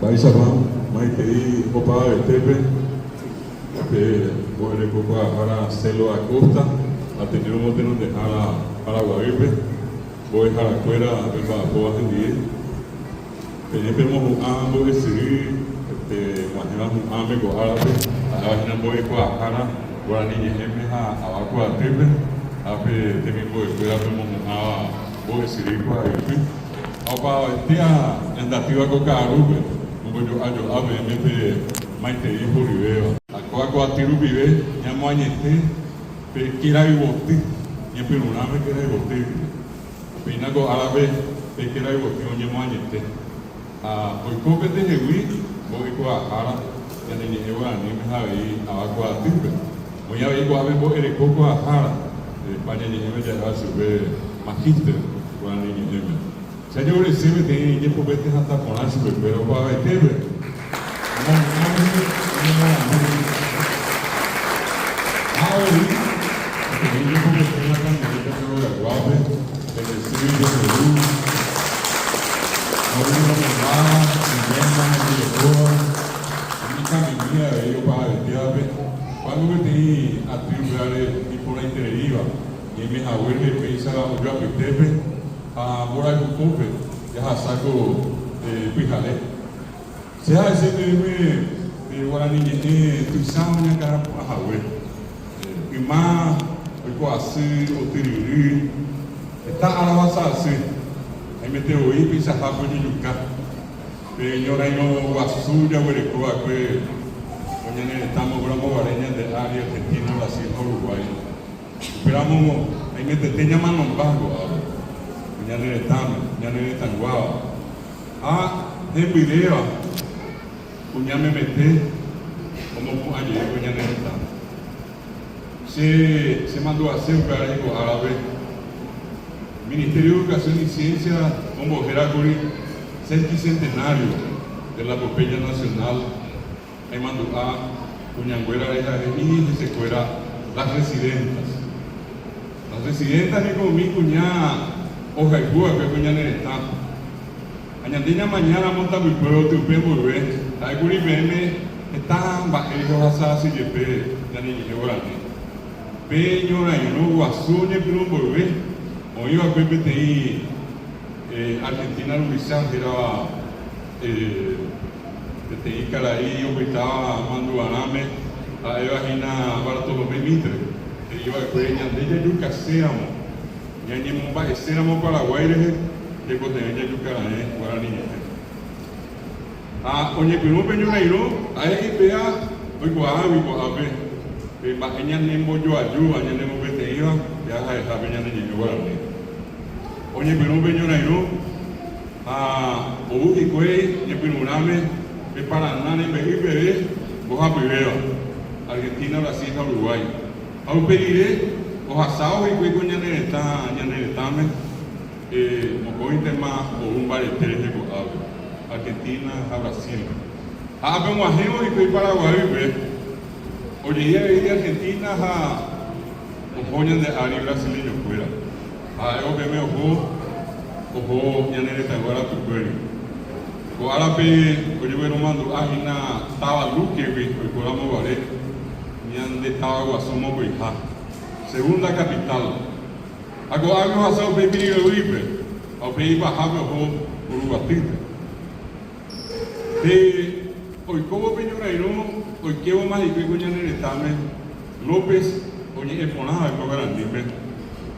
Mba'éichapa maitei opavavetépe pe mbo'erekokuaahára Celo Acosta, Ateneo motenondehára Paraguaýpe, mbo'eharakuéra pemba'apóva hendive. Peẽ pemohu'ã mbo'esyry peg̃uahẽva hu'ãme ko árape, ha'éva hína mbo'ekuaahára guarani ñe'ẽme ha ava kuaatýpe, ha pe temimbo'ekuéra pemohu'ãva mbo'esyry kuaaypy. Ha opavavete ñandatýva ko ka'arúpe, ombojo'ajo'a peẽme pe maitei horyvéva. Ha kóva ko aty rupive ñamoañete pe kerayvoty, ñepyrũrãme kerayvoty. Péina ko árape pe kerayvoty oñemoañete ha oiko pendehegui mbo'ekuaahára ñane ñe'ẽ guaraníme ha avei ava kuaatýpe. Oĩ avei ko'ápe mbo'ereko kuaahára, España ñe'ẽme ja'éva chupe magíster guarani ñe'ẽme. Che ajeurese peteĩ jepopete hatã porã chupekuéra opavavetépe. Omohu'ãgui oñemoarandu. Ha avei peteĩ jepopete hatãmie pende rogaguápe, pende sy, pende ru, ha umi omendáva, iména, hembirekóva, umi ikamimi avei opavavetévape, ko'ág̃a peteĩ aty upévare iporãitereíva, ñaime haguére péicha ojoapytépe ha mborayhupópe jahasa ko pyhare. Che ha'ese peẽme pe guarani ñe'ẽ tuicha oñakãrapu'ã hague. Yma oiko asy, otyryry, heta ára ohasa asy, haimete voi peichahápe ojejuka. Pe ñorairõ guasu jaguereko va'ekue ko ñane retã mogueramo guare ñande ári Argentina, Brasil ha Uruguay. Upéramo haimetete ñamanomba ko'ápe, ko ñane retãme, ñane retãyguáva. Ha hembyréva kuña memete omopu'ã jey ko ñane retã. Che chemandu'ase upévare ko árape Ministerio de Educación y Ciencia ombohérakuri Sesquicentenario de la Epopeya Nacional Aimandu'a kuñanguéra rehe he'i hesekuéra las residentas. Las residentas niko umi kuña ohayhu va'ekue ko ñane retã. Ha ñande ñamaña ramo tapykuévo type mboyve, ha'e kuri peẽme heta mba'e rehe ohasa asy jepe ñane ñe'ẽ guarani. Pe ñorairõ guasu oñepyrũ mboyve, oĩ va'ekue peteĩ Argentina ruvicha hérava Peteĩ karai opytáva mandu'arãme ha'éva hína Bartolomé Mitre, he'i va'ekue ñande jajukaséramo, ñañemomba'eséramo Paraguái rehe, tekotevẽ jajuka raẽ guarani ñe'ẽ. Ha oñepyrũ pe ñorairõ, ha'e he'i péa oikuaágui ko'ápe pe mba'e ñanembojoajúva, ñanembopeteĩva, péa ha'ehápe ñane ñe'ẽ guarani. Oñepyrũ pe ñorairõ. Ha ou hikuái ñepyrũrãme pe Parana rembe'y peve mbohapyvéva, Argentina, Brasil ha Uruguay. Ha upe rire ohasávo hikuái ko ñane retã ñane retãme, mokõintema ou mbarete rehe ko'ápe, Argentina ha Brasil. Ha ápe og̃uahẽvo hikuái Paraguaýpe, ojei avei Argentina ha oho ñande ári brasileñokuéra. Ha'e opeme oho, oho ñane retãygua rapykuéri. Ko árape ojegueromandu'a hína táva Lúkegui oiko ramo guare ñande táva guasu mokõiha, segunda capital. Ha ko'águi ohasa upe Piribebuýpe ha upe ipahápe oho Uruguatýpe. Pe oikóvo pe ñorairõ oikévoma hikuái ko ñane retãme, López oñe'ẽ porã va'ekue guaranípe,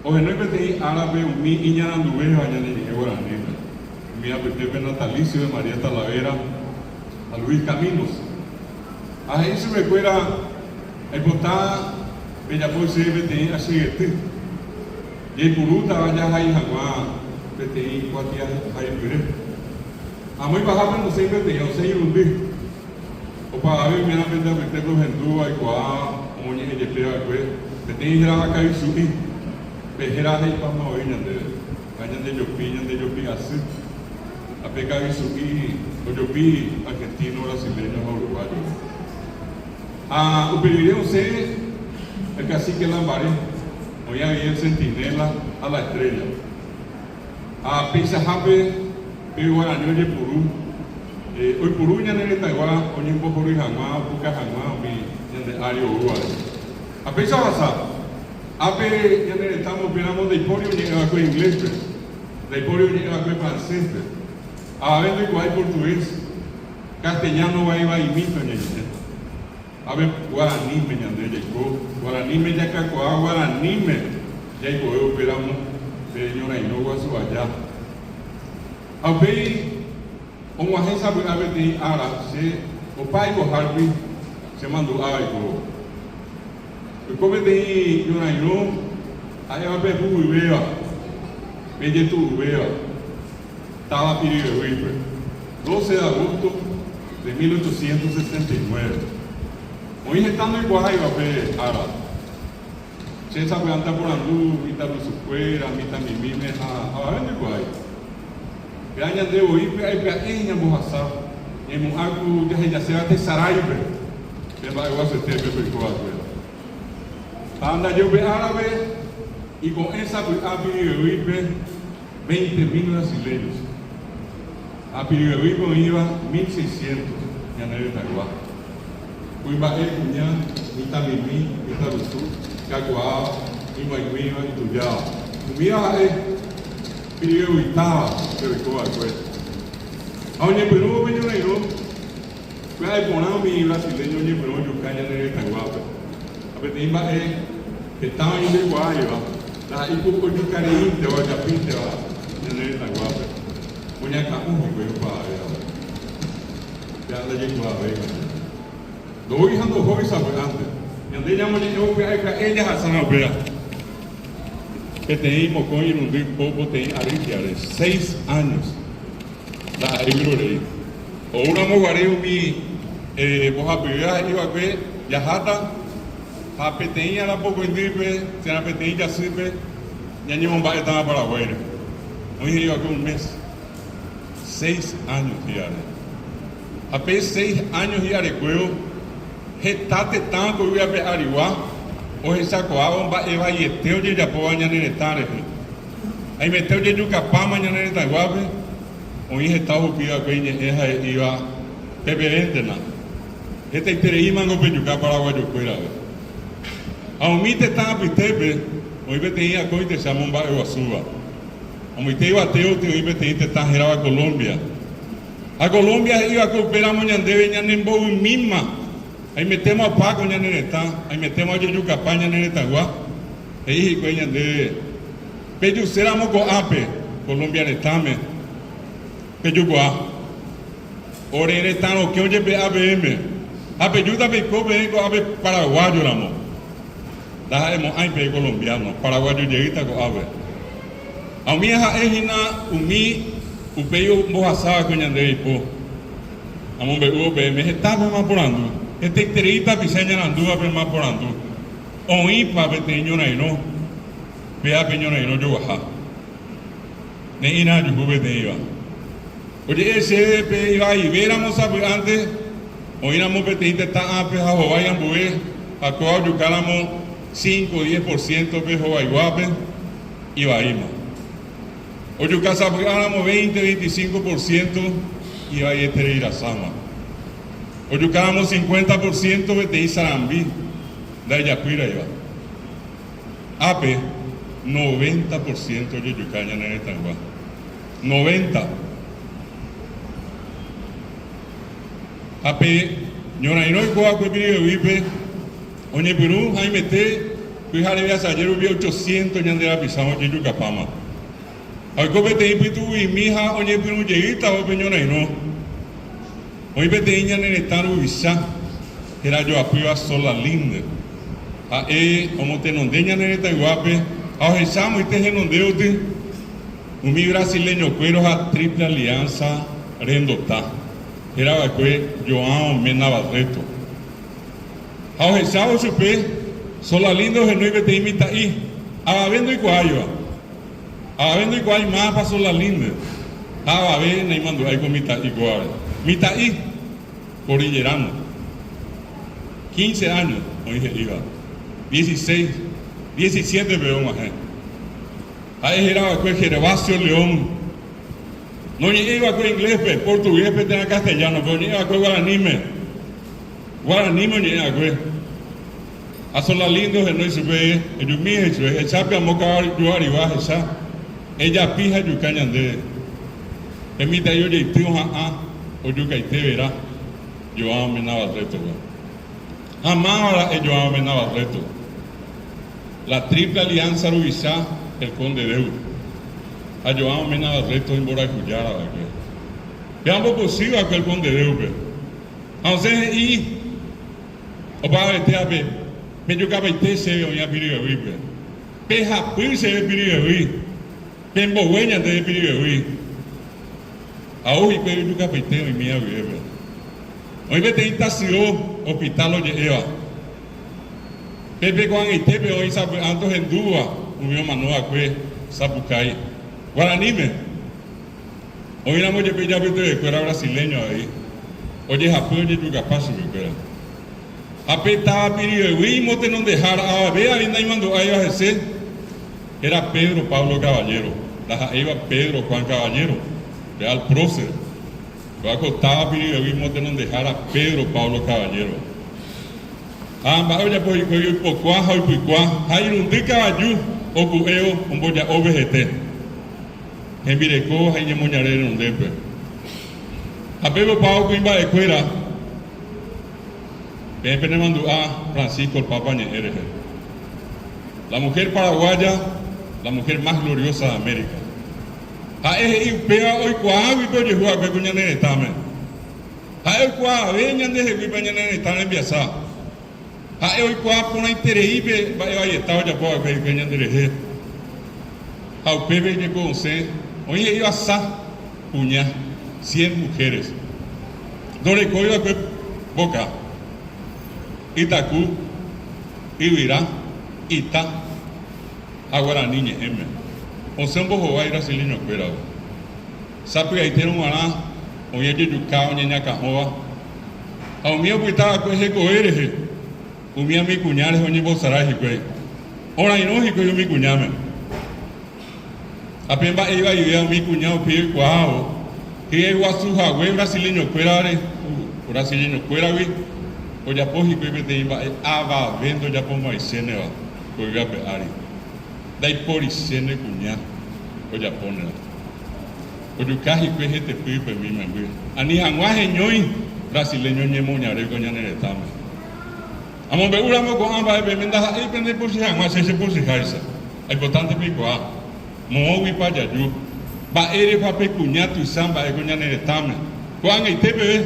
ohenói peteĩ árape umi iñaranduvéva ñane ñe'ẽ guaranípe, umi apytépe Natalicio de María Talavera ha Luis Caminos. Ha he'i chupekuéra, Aipota pejapo chéve peteĩ achegety, jaipurútava jahai hag̃ua peteĩ kuatiahaipyre. Amo ipahápe nosẽi peteĩ, osẽ irundy. Opavave oimérã pende apytépe ohendúva oikuaa omoñe'ẽ jepe va'ekue peteĩ hérava Kaisu'i, pe héra he'ipáma voi ñandéve, ha ñande jopi, ñande jopi asy, ha pe Kaisu'i ojopi argentino, brasileño ha uruguayo. Ha upe rire osẽ el cacique Lambaré, oĩ avei el Centinela ha la Estrella. Ha peichahápe pe guarani ojepuru. Oipuru ñane retãygua oñembohory hag̃ua opuka hag̃ua umi ñande ári oúvare. Ha péicha ohasa, ápe ñane retãme upéramo ndaipóri oñe'ẽ va'ekue inglés-pe, ndaipóri oñe'ẽ va'ekue francés-pe, avave ndoikuaái portugués, castellano vai vaimípe oñeñe'ẽ. Ápe guaraníme ñande jaiko, guaraníme jakakuaa, guaraníme jaikove upéramo pe ñorairõ guasu aja. Ha upéi Og̃uahẽ sapy'a peteĩ ára che opa aikohárupi che mandu'a aikóvo. Oiko peteĩ ñorairõ ha'éva pe huguyvéva, pe jetu'uvéva, táva Piribebuy-pe, 12 de agosto de 1869. Oĩ heta ndoikuaáiva pe ára. Che sapy'ánte aporandu mitãrusukuéra, mitãmimíme ha avave ndoikuaái. Péva ñande voi pya'e pya'e ñambohasa, ñaimo'ã ku jahejaséva tesaráipe pe mba'eguasuetépe toiko va'ekue. Ha ndaje upe árape iko'ẽ sapy'a Piribebuy-pe veinte mil brasileños, ha Piribebuy-pe oĩva mil seiscientos ñane retãygua. Kuimba'e, kuña, mitãmimi, mitãrusu, kakuaa, ig̃uaig̃uíva, itujáva. Umíva ha'e Piribebuitáva pe oiko va'ekue. Ha oñepyrũvo pe ñorairõ, pya'e porã umi brasileño oñepyrũ ojuka ñane retãyguápe. Ha peteĩ mba'e heta oĩ ndoikuaáiva, ndaha'éi ku ojuka reínteva ojapínteva ñane retãyguápe, oñakã'o hikuái opavavévape. Péva ndajaikuaavéima ñande. Ndoúi ha ndohói sapy'ánte. Ñande ñamoñe'ẽvo pya'e pya'e jahasárõ upéva. Peteĩ, mokõi, irundy, po, poteĩ ary hi'are, seis años, ndaha'éi vyrorei. Oúramo guare umi mbohapyvéva he'i va'ekue jaháta ha peteĩ ára pokõindýpe térã peteĩ jasýpe ñañemomba'étama Paraguáire. Oĩ he'i va'ekue un mes, seis años hi'are. Ha pe seis años hi'arekuévo heta tetã ko yvy ape arigua ohechakuaávo mba'e vaiete ojejapóva ñane retã rehe. Haimete ojejukapáma ñane retãyguápe, oĩ heta ohupi va'ekue iñe'ẽ ha he'íva, Peperéntena, hetaitereímango pejuka paraguayokuérape. Ha umi tetã apytépe oĩ peteĩ akóinte che amomba'eguasúva. Amoite yvate gotyo oĩ peteĩ tetã hérava Colombia. Ha Colombia he'i va'ekue upéramo ñandéve ñanembo'ymíma, aimetéma opa ko ñane retã, aimetéma ojejukapa ñane retãygua, he'i hikuái ñandéve, Pejuséramo ko'ápe, Colombia retãme, pejukuaa. Ore retã rokẽ ojepe'a peẽme, ha pejúta peiko peẽ ko'ápe paraguayo ramo. Ndaha'emo'ãi peẽ colombiano, paraguayo jeýta ko'ápe. Ha umi ha'e hína umi upéi ombohasa va'ekue ñandéve ipo. Amombe'úvo peẽme heta pemaporandu, hetaiterei tapicha iñarandúva pemaporandu, oĩpa peteĩ ñorairõ péa pe ñorairõ joguaha. Ne'ĩra ajuhu peteĩva. Oje'e chéve pe ivaivéramo sapy'ánte, oĩramo peteĩ tetã ápe ha hovái ambue ha kóva ojukáramo cinco, diez por ciento pe hovaiguápe, ivaíma. Ojuka sapy'áramo veinte, veinticinco por ciento, ivaietereirasáma. Ojukáramo cincuenta por ciento peteĩ sarambi ndaijapýraiva. Ápe, noventa por ciento ojejuka ñane retãygua. Noventa. Ha pe ñorairõ oikóva'ekue Piribebuy-pe oñepyrũ haimete pyhareve asaje rupi ochocientos ñande rapicha ojejukapáma. Ha oiko peteĩ pytu'u'imi ha oñepyrũ jeýtavo pe ñorairõ. Oĩ peteĩ ñane retã ruvicha herajoapýva Solalinde. Ha'e omotenonde ñane retãyguápe ha ohecha amoite henonde oty umi brasileñokuéro ha Triple Alianza rendota, herava'ekue João Mena Barreto. Ha ohechávo chupe, Solalinde ohenói peteĩ mitã'i, avave ndoikuaáiva. Avave ndoikuaái mávapa Solalinde, ha avave naimandu'ái ko mitã'i kóvare. Mitã'i, cordillerano, quince años oĩ he'íva, dieciséis, diecisiete peve og̃uahẽ. Ha'e héra va'ekue Gervasio León. Noñe'ẽi va'ekue inglés-pe, portugués-pe térã castellano-pe, oñe'ẽ va'ekue guaraníme. Guaraníme oñe'ẽ va'ekue. Ha Solalinde ohenói chupe, Ejumi, he'i chupe, ehechápe amo kavaju arigua ahecha, ejapi ha ejuka ñandéve. Pe mitã'i ojeity oha'ã ojukaite vera João Mena Barreto-pe. Ha máva ra'e João Mena Barreto? La Triple Alianza ruvicha, el Conde d'Eu. Ha João Mena Barreto imborayhujára va'ekue. Pe ambopochy va'ekue el Conde d'Eu-pe. Ha osẽ he'i opavavetévape, Pejukapaite chéve oĩva Piribebuy-pe. Pehapy chéve Piribebuy. Pembogue ñandéve Piribebuy. Ha ou hikuái ojukapaite oĩmíva guivépe. Oĩ peteĩ tasyo hospital oje'éva. Pépe ko'ag̃aitépe oĩ sapy'ánte ohendúva umi omano va'ekue sapukái. Guaraníme, oĩramo jepe ijapytevekuéra brasileño avei, ojehapy ojejukapa chupekuéra. Ha pe táva Piribebuy imotenondehára avave avei naimandu'áiva hese, héra Pedro Pablo Caballero, ndaha'éiva Pedro Juan Caballero, pe al prócer. Kóva ko táva Piribebuy imotenondehára Pedro Pablo Caballero. Ha mba'e ojapo hikuái oipokua ha oipykua ha irundy kavaju oku'évo omboja'ópe hete, hembireko ha iñemoñare renondépe. Ha pépe opávo kuimba'ekuéra, peẽ penemandu'a Francisco el Papa ñe'ẽ rehe. La mujer paraguaya, la mujer más gloriosa de América. Ha'e he'i upéva oikuaágui pe ojehu va'ekue ko ñane retãme. Ha'e oikuaave ñandehegui pe ñane retã rembiasa. Ha'e oikuaa porãiterei pe mba'e vaieta ojapo va'ekue hikuái ñanderehe. Ha upépe jeko osẽ oĩ he'íva sa kuña, cien mujeres. Ndorekói va'ekue mboka, ytaku, yvyra, ita ha guarani ñe'ẽme. Osẽ ombohovái brasileño-kuérape. Sapy'aitérõ g̃uarã oĩ ojejuka oñeñakã'óva ha umi opyta va'ekue hekove rehe, umi umi kuña rehe oñembosarái hikuái. Orairõ hikuái umi kuñáme. Ha pe mba'e ivaivéva umi kuña upéi oikuaávo, hyeguasu hague brasileñokuérare, brasileñokuéragui ojapo hikuái peteĩ mba'e avave ndojapomo'ãichéneva ko yvy ape ári. Ndaiporichéne kuña ojapóneva. Ojuka hikuái hetepýpe umi imemby, ani hag̃ua heñói brasileño ñemoñare ko ñane retãme. Amombe'u ramo ko'ã mba'e peẽme ndaha'éi pende pochy hag̃ua che chepochyháicha. Aipotánte peikuaa, moõguipa jaju, mba'érepa pe kuña tuicha mba'e ko ñane retãme. Ko'ag̃aite peve,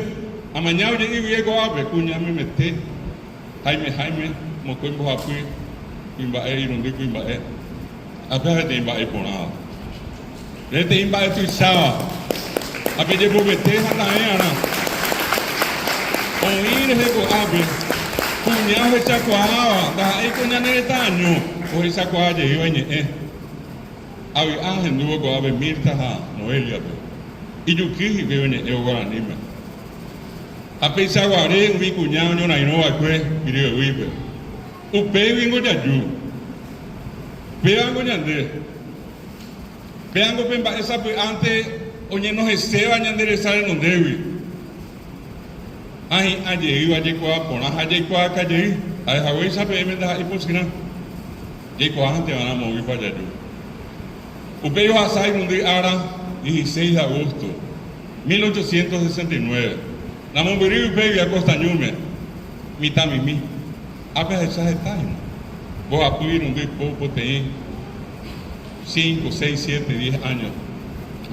amaña oje'i guive ko'ápe, kuña memete, háime háime, mokõi mbohapy kuimba'e, irundy kuimba'e. Ha péva peteĩ mba'e iporãva. Peteĩ mba'e tuicháva. Ha pejepopete hatãve'arã. Oĩ rehe ko'ápe, kuña ohechakuaáva, ndaha'éi ko ñane retã año ohechakuaa jeýva iñe'ẽ. Avy'a ahendúvo ko'ápe Mirta ha Noelia-pe. Ijuky hikuái oñe'ẽvo guaraníme. Ha peichaguare umi kuña oñorairõ va'ekue Piribebuy-pe. Upéiguingo jaju. Pévango ñande. Pévango pe mba'e sapy'ánte oñenohẽséva ñande resa renondégui. Ha hi'ã jeýva jaikuaa porã ha jaikuaaka jey. Ha'e haguéicha peẽme ndaha'éi pochyrã. Jaikuaánte va'erã moõguipa jaju. Upéi ohasa irundy ára, dieciséis de agosto, 1869. Namombyrýi upégui Acosta ñúme, mitãmimi. Ápe ahecha heta hína. Mbohapy irundy po poteĩ, cinco, seis, siete, diez años.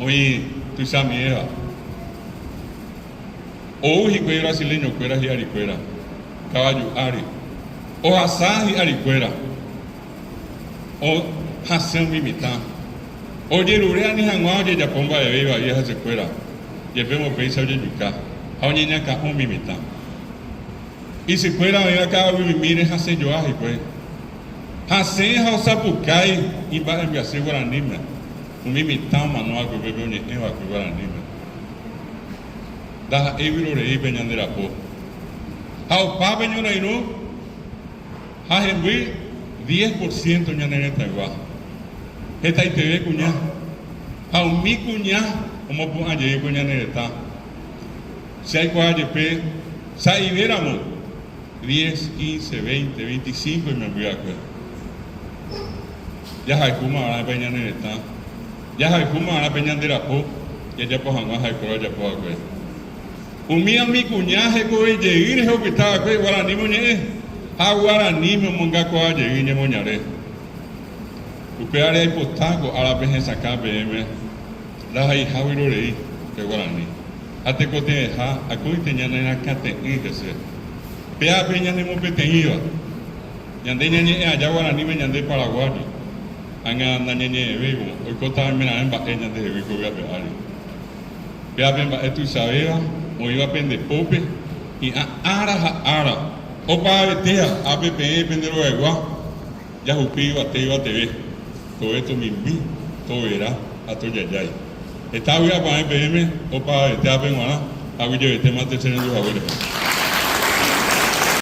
Oĩ tuicha miéva. Ou hikuái brasileño-kuéra hi'arikuéra, kavaju ári. Ohasa hi'arikuéra. Hasẽ umi mitã. Ojerure ani hag̃ua ojejapo mba'eve ivaíva hesekuéra, jepémo péicha ojejuka ha oñeñakã'o umi mitã. Isykuéra oĩva ka'aguymimíre hasẽ joa hikuái. Hasẽ ha osapukái imba'embyasy guaraníme, umi mitã omanóva kupépe oñe'ẽva'ekue guaraníme. Ndaha'éi vyrorei pe ñande rapo. Ha opa pe ñorairõ ha hemby diez por ciento ñane retãygua. Hetaiteve kuña. Ha umi kuña omopu'ã jey ko ñane retã. Che aikuaa jepe sa'ive ramo diez, quince, veinte, veinticinco imemby va'ekue. Jahayhúma va'erã pe ñane retã, jahayhúma va'erã pe ñande rapo jajapo hag̃ua ha'ekuéra ojapo va'ekue. Umi umi kuña hekove jey rehe opyta va'ekue guaraníme oñe'ẽ ha guaraníme omongakuaa jey ñemoñare. Upévare aipota ko árape hesakã peẽme ndaha'eiha vyrorei pe guarani ha tekotevẽha akóinte ñanerakãte'ỹ hese. Péape ñanemopeteĩva. Ñande ñañe'ẽ aja guaraníme ñande paraguájo, ág̃a nañañe'ẽvéivo oikóta oimeraẽ mba'e ñandehegui ko yvy ape ári. Péape mba'e tuichavéva oĩva pende pópe hi'ã ára ha ára opavavetéva ápe peẽ pende rogaygua Jahupi yvate yvateve, tove tomimby, tovera ha tojajái. Heta vy'apavẽ peẽme opavavete ápe g̃uarã, aguyjevetémante che rendu hague rehe.